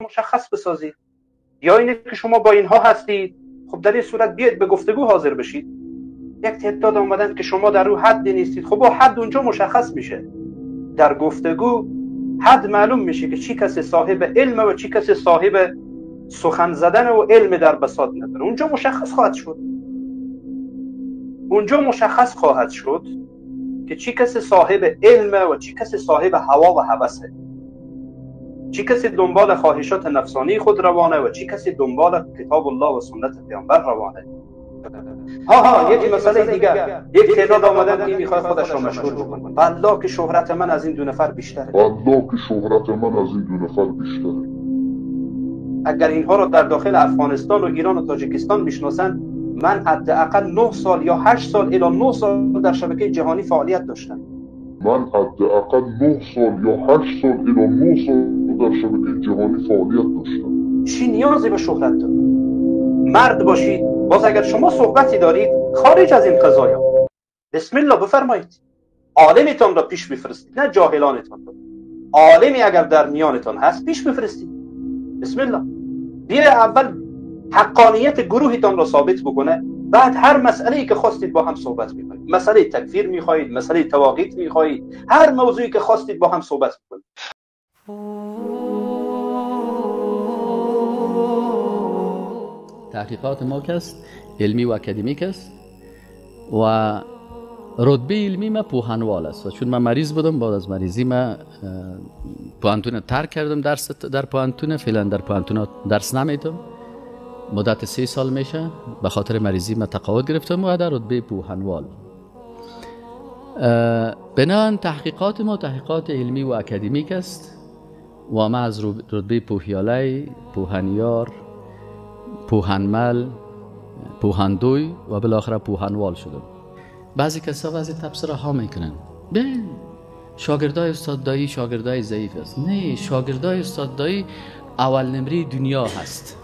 مشخص بسازید. یا اینه که شما با اینها هستید، خب در این صورت بیاید به گفتگو حاضر بشید. یک تعداد آمدن که شما در رو حد نیستید، خب با حد اونجا مشخص میشه. در گفتگو حد معلوم میشه که چی کسی صاحب علم و چی کسی صاحب سخن زدن و علم در بساط نداره. اونجا مشخص خواهد شد، اونجا مشخص خواهد شد که چی کسی صاحب علم و چی کسی صاحب هوا و هوسه، چی کسی دنبال خواهشات نفسانی خود روانه و چی کسی دنبال کتاب الله و سنت پیامبر روانه. ها یک مسئله دیگه، یک تعداد آمدن که میخواد خودش را مشهور بکنه. والله که شهرت من از این دو نفر بیشتره، والله که شهرت من از این دو نفر بیشتره. اگر اینها را در داخل افغانستان و ایران و تاجیکستان میشناسند، من حداقل 9 سال یا 8 سال الی 9 سال در شبکه جهانی فعالیت داشتم. من حداقل 9 سال یا 8 سال الی 9 سال در شبکه جهانی فعالیت داشتم. چی نیازی به شهرت دارد؟ مرد باشید. باز اگر شما صحبتی دارید خارج از این قضایا، بسم الله بفرمایید. عالمتان را پیش بفرستید، نه جاهلانتان را. عالمی اگر در میانتان هست پیش بفرستید، بسم الله. بیا اول حقانیت گروهتان را ثابت بکنه، بعد هر مسئله‌ای که خواستید با هم صحبت می‌کنید. مسئله تکفیر می‌خواهید، مسئله تواقیت می‌خواهید، هر موضوعی که خواستید با هم صحبت می‌کنید. تحقیقات ما که است علمی و اکادمیک است و رتبه علمی ما پوهنوال است و چون من مریض بودم، بعد از مریضی ما پوهنتون ترک کردم، درس در پوهنتون، فعلا در پوهنتون درس نمیدم، مدت 3 سال میشه به خاطر مریضی ما تقاعد گرفتم و در رتبه پوهنوال. بنابراین تحقیقات ما تحقیقات علمی و اکادمیک است و ما از رتبه پوهیالی، پوهنیار، پوهنمل، پوهندوی و بالاخره پوهنوال شدم. بعضی کسا بعضی تبصره ها میکنن، ببین شاگردای استاد دایی شاگردای ضعیف است. نه، شاگردای استاد دایی اول نمره دنیا هست.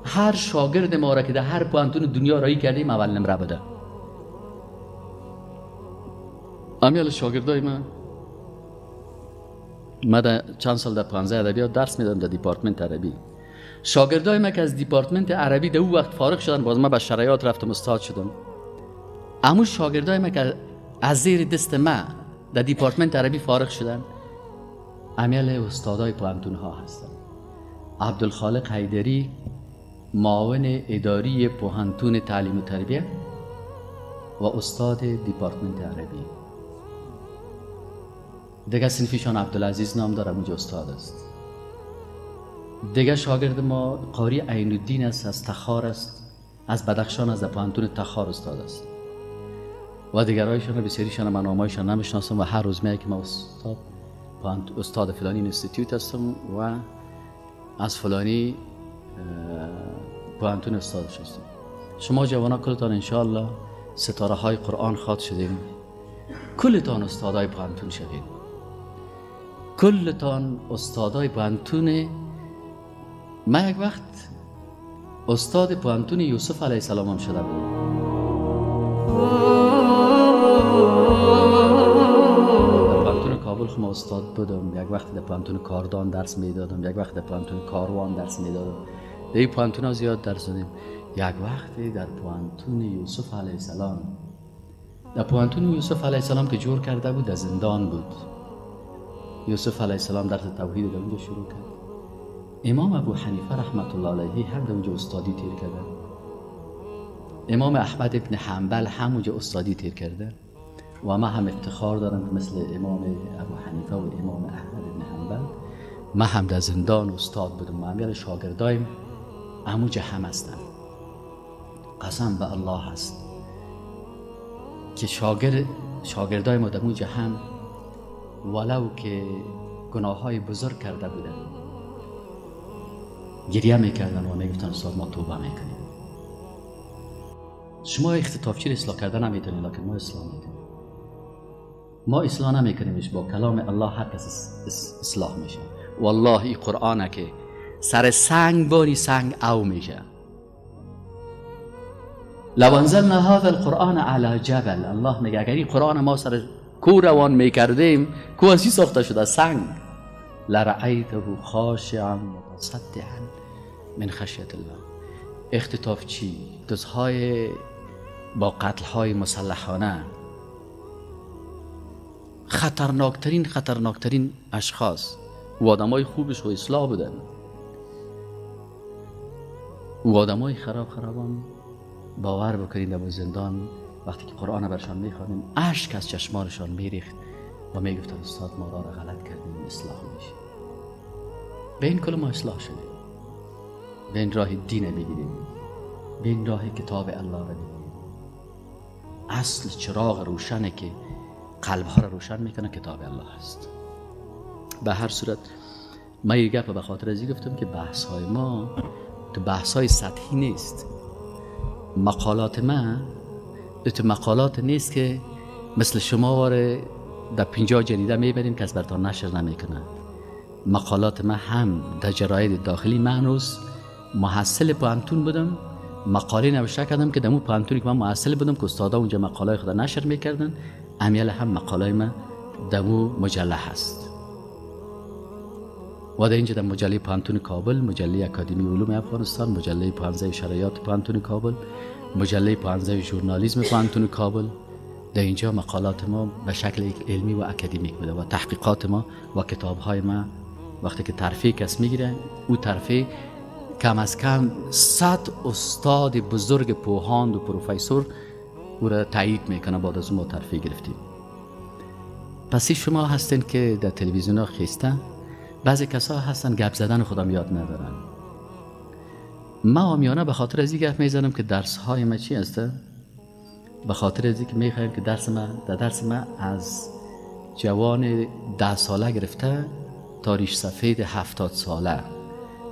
هر شاگرد ما را که در هر پوهنتون دنیا رایی کردیم اول نمره بده. امیال شاگردای من در چند سال در پوهنځی ادبیات درس میدادم، در دیپارتمنت عربی. شاگردای من که از دیپارتمنت عربی در او وقت فارغ شدن، باز من به شرایط رفتم استاد شدم. اما شاگردای من که از زیر دست من در دیپارتمنت عربی فارغ شدن، امیال استادای پوهنتون ها هستن. عبدالخالق حیدری معاون اداری پوهنتون تعلیم و تربیه و استاد دیپارتمنت عربی. دیگه صنفیشان عبدالعزیز نام داره، اونجا استاد است. دیگه شاگرد ما قاری عین الدین است، از تخار است، از بدخشان است، در پوهنتون تخار استاد است. و دیگرایشان بسیاریشان من نامایشان نمیشناسم و هر روز میگه که من استاد فلانی اینستیتوت هستم و از فلانی پوهنتون استادش هستم. شما جوانا کلتان انشاءالله ستاره های قرآن خواد شدیم، کلتان استادای پوهنتون شدیم، کلتان استادای پوهنتون. من یک وقت استاد پوهنتون یوسف علیه السلام هم شده بودم. در پوهنتون کابل خو ما استاد بودم، یک وقت در پوهنتون کاردان درس میدادم، یک وقت در پوهنتون کاروان درس میدادم، در این پوهنتون ها زیاد درس دادیم. یک وقتی در پوهنتون یوسف علیه السلام، در پوهنتون یوسف علیه السلام که جور کرده بود، در زندان بود. یوسف علیه السلام درس توحید در اونجا شروع کرد. امام ابو حنیفه رحمت الله علیه هم در اونجا استادی تیر کرده. امام احمد ابن حنبل هم اونجا استادی تیر کرده و من هم افتخار دارم که مثل امام ابو حنیفه و امام احمد ابن حنبل من هم در زندان استاد بودم و امیال شاگردایم همونجا هم هستم. قسم به الله هست که شاگردای ما در اونجا هم ولو که گناه های بزرگ کرده بودن گریه میکردن و میگفتن استاد ما توبه میکنیم. شما اختطافچی را اصلاح کردن نمیتونید، لکن ما اصلاح میکنیم. ما اصلاح نمیکنیمش، با کلام الله هر کس اصلاح میشه. والله این قرآنه که سر سنگ باری سنگ او میشه. لو انزلنا هذا القرآن على جبل، الله میگه اگر این قرآن ما سر کو روان میکردیم، کو از چی ساخته شده؟ سنگ. لرأیته خاشعا متصدعا من خشیت الله. اختطاف چی؟ دزهای با قتلهای مسلحانه، خطرناکترین اشخاص و آدمای خوبش و اصلاح بودن و آدمای خرابان. باور بکنید در زندان وقتی که قرآن برشان میخوانیم اشک از چشمانشان میریخت و میگفتن استاد ما را غلط کردیم، اصلاح میشه. به این کل ما اصلاح شدیم، به این راه دین بگیریم، به این راه کتاب الله را بگیریم. اصل چراغ روشنه که قلب ها را روشن میکنه کتاب الله است. به هر صورت من یه گپ به خاطر از این گفتم که بحث های ما تو بحث های سطحی نیست. مقالات من تو مقالات نیست که مثل شما واره در 50 جریده میبریم که از برتان نشر نمیکنه. مقالات من هم در جراید داخلی، من هنوز محصل پوهنتون بودم، مقاله نوشته کردم که در اون پوهنتونی که من محصل بودم که استادا اونجا مقاله خود نشر میکردن، امیال هم مقاله من در اون مجله هست. و در اینجا در مجله پوهنتون کابل، مجله اکادمی علوم افغانستان، مجله پوهنځی شرعیات پوهنتون کابل، مجله پوهنځی ژورنالیسم پوهنتون کابل، در اینجا مقالات ما به شکل علمی و اکادمیک بوده و تحقیقات ما و کتاب‌های ما وقتی که ترفیع کس میگیره، او ترفیع کم از کم 100 استاد بزرگ پوهاند و پروفسور او را تایید میکنه. بعد از ما ترفیع گرفتیم. پس شما هستین که در تلویزیون ها خیسته، بعضی کسا هستن گپ زدن خودم یاد ندارن. ما عامیانه به خاطر از این گپ میزنم که درس های ما چی هسته؟ به خاطر از اینکه میخوایم که درس ما در درس ما از جوان 10 ساله گرفته تا ریش سفید 70 ساله.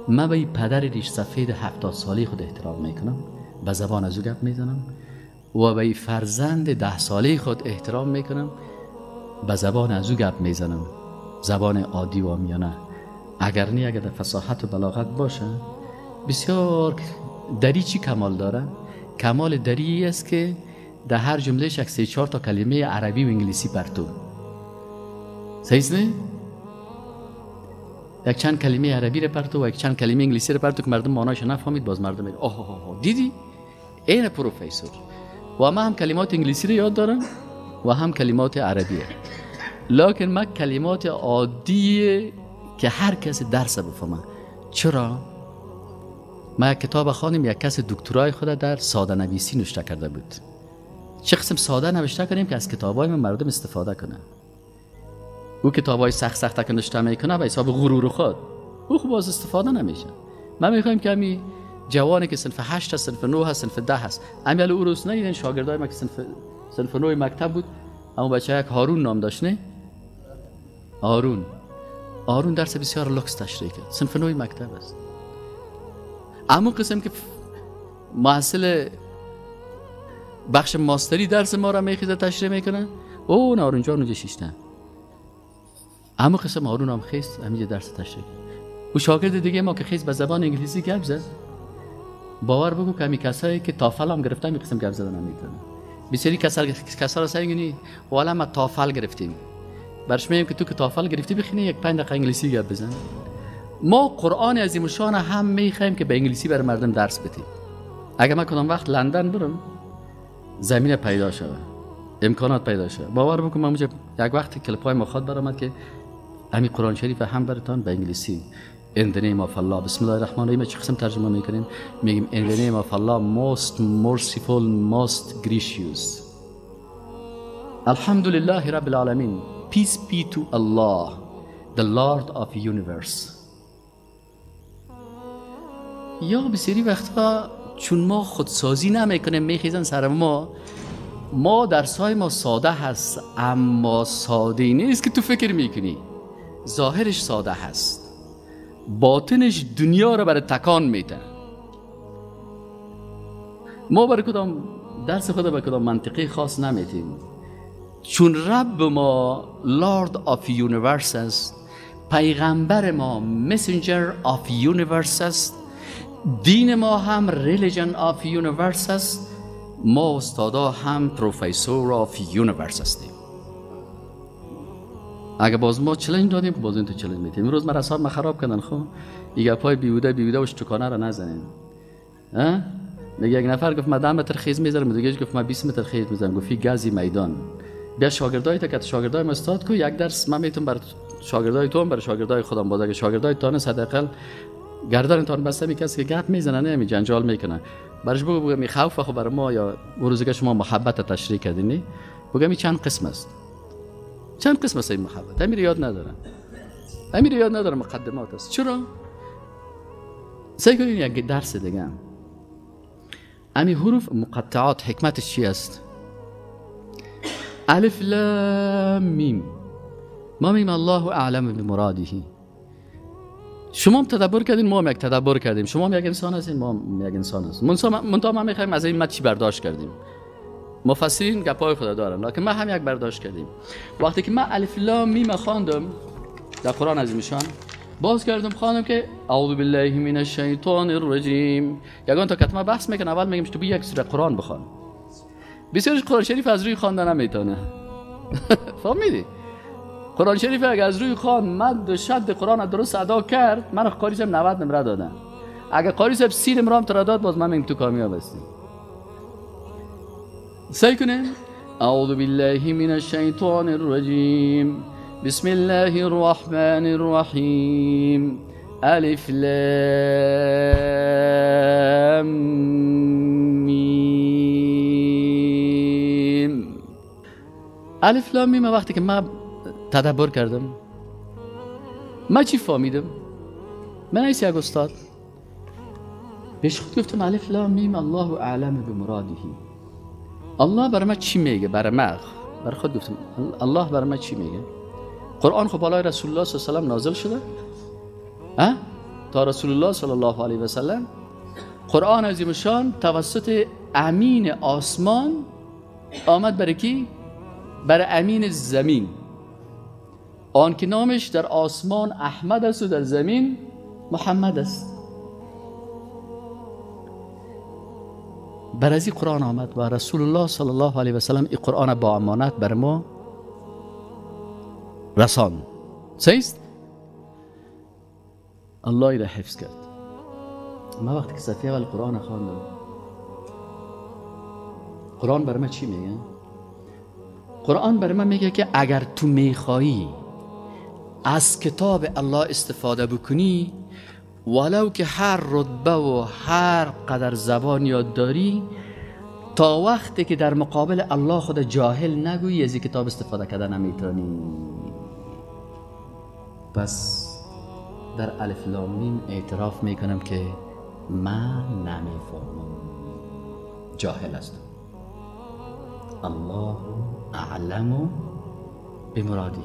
من به پدر ریش سفید 70 ساله خود احترام میکنم، به زبان از او گپ میزنم، و به فرزند 10 ساله خود احترام میکنم، به زبان از او گپ میزنم، زبان عادی و عامیانه. اگر نه، اگر در فصاحت و بلاغت باشه، بسیار دری چی کمال داره؟ کمال دری است که در هر جمله یک 3-4 تا کلمه عربی و انگلیسی پرتو. صحیح نه؟ یک چند کلمه عربی رو پرتو و یک چند کلمه انگلیسی رو پرتو که مردم معنایش نفهمید، باز مردم میگه آه آه آه دیدی؟ این پروفسور. و ما هم کلمات انگلیسی رو یاد دارم و هم کلمات عربیه، لکن ما کلمات عادی که هر کس درس بفهمه. چرا؟ ما یک کتاب خواندیم، یک کس دکترای خود در ساده نویسی نوشته کرده بود. چه قسم ساده نوشته کنیم که از کتابای ما مردم استفاده کنه. او کتابای سخت سخت که نوشته میکنه به حساب غرور خود، او خب باز استفاده نمیشه. ما میخوایم که همی جوانی که صنف 8 هست، صنف 9 هست، صنف 10 هست، امیال او روز نه، شاگردای ما که صنف 9 مکتب بود، اما بچه یک هارون نام داشت، نه؟ هارون درس بسیار لکس تشریح کرد، صنف 9 مکتب است. اما قسم که محصل بخش ماستری درس ما را میخیزه تشریح میکنه، او نه هارون جان اونجا شیشته. اما قسم هارون هم خیست همینجا درس تشریح کرد. او شاگرد دیگه ما که خیست به زبان انگلیسی گپ زد، باور بگو که همی کسایی که تافل هم گرفته همی قسم گپ زدن هم میتونه. بسیاری کسا را سعی کنی والا ما تافل گرفتیم، برش میگیم که تو که تافل گرفتی بخینی یک 5 دقیقه انگلیسی گپ بزن. ما قرآن عظیم الشان هم میخوایم که به انگلیسی بر مردم درس بدیم. اگر من کدام وقت لندن برم، زمین پیدا شوه، امکانات پیدا شوه، باور بکن من اونجا یک وقت کلپای ما خواد برآمد که همین قرآن شریف هم براتان به انگلیسی In the name of Allah، بسم الله الرحمن الرحیم چه قسم ترجمه میکنیم؟ میگیم In the name of Allah most merciful most gracious. الحمدلله رب العالمین. Peace be to Allah the Lord of universe. یا بسیاری وقتها چون ما خودسازی نمیکنیم میخیزن سر ما. ما درسای ما ساده هست، اما ساده نیست که تو فکر میکنی. ظاهرش ساده هست، باطنش دنیا رو برای تکان میده. ما برای کدام درس خود به کدام منطقه خاص نمیتیم، چون رب ما Lord of Universe است، پیغمبر ما Messenger of Universe است، دین ما هم Religion of Universe است، ما استادا هم Professor of Universe هستیم. اگه باز ما challenge دادیم باز این تو challenge میتیم. امروز من اعصاب ما خراب کردن. خب این گپای بیهوده بیهوده و شتکانه را نزنین. ها میگه یک نفر گفت من 10 متر خیز میذارم، دیگه گفت من 20 متر خیز میذارم. گفت گازی میدان بیا شاگردای تا که شاگردای ما استاد کو یک درس من میتونم بر شاگردای تو هم بر شاگردای خودم باز اگه شاگردای تانه حداقل گردنتان بسته می کسی که گپ میزنه نه می جنجال میکنه برش بگو می خوف خو بر ما یا اون که شما محبت تشریح کردین بگم چند قسم است، چند قسم است این محبت. امیر یاد ندارم، امیر یاد ندارم، مقدمات است. چرا؟ سعی کنین یک درس دیگه هم. امی حروف مقطعات حکمتش چی است؟ الف لام میم. ما میم الله اعلم بمراده. شما هم تدبر کردین، ما هم یک تدبر کردیم. شما هم یک انسان هستین، ما هم یک انسان هستیم. منتها ما میخوایم از این ما چی برداشت کردیم. مفسرین گپای خدا دارن، لکن ما هم یک برداشت کردیم. وقتی که من الف لام میم خواندم در قرآن عظیمشان باز کردم خواندم که اعوذ بالله من الشیطان الرجیم. یگان تا کتما بحث میکنه اول میگم تو بیا یک سوره قرآن بخوان. بسیارش قرآن شریف از روی خواندن نمیتونه. فهمیدی؟ قرآن شریف اگه از روی خوان مد و شد قرآن درست ادا کرد، من قاری صاحب 90 نمره دادم. اگه قاری صاحب 30 نمره هم تو داد باز من میگم تو کامیاب هستی. سعی کنیم اعوذ بالله من الشیطان الرجیم بسم الله الرحمن الرحیم الف لام میم. الف لام میم وقتی که من تدبر کردم من چی فهمیدم؟ من ایسی یک استاد بهش خود گفتم الف لام میم الله اعلم بمراده. الله برای من چی میگه؟ برای من برای خود گفتم الله برای من چی میگه؟ قرآن خب بالای رسول الله صلی الله علیه و سلم نازل شده تا رسول الله صلی الله علیه و سلم قرآن عظیم شان توسط امین آسمان آمد برای کی؟ برای امین زمین، آن که نامش در آسمان احمد است و در زمین محمد است. بر از این قرآن آمد و رسول الله صلی الله علیه و سلم این قرآن با امانت بر ما رسان. صحیح است؟ الله را حفظ کرد. ما وقتی که صفحه اول قرآن خواندم قرآن بر ما چی میگه؟ قرآن بر ما میگه که اگر تو میخوایی از کتاب الله استفاده بکنی ولو که هر رتبه و هر قدر زبان یاد داری تا وقتی که در مقابل الله خود جاهل نگویی از این کتاب استفاده کردن نمیتونی. پس در الف لام میم اعتراف میکنم که من نمیفهمم، جاهل هستم. الله اعلم بمراده.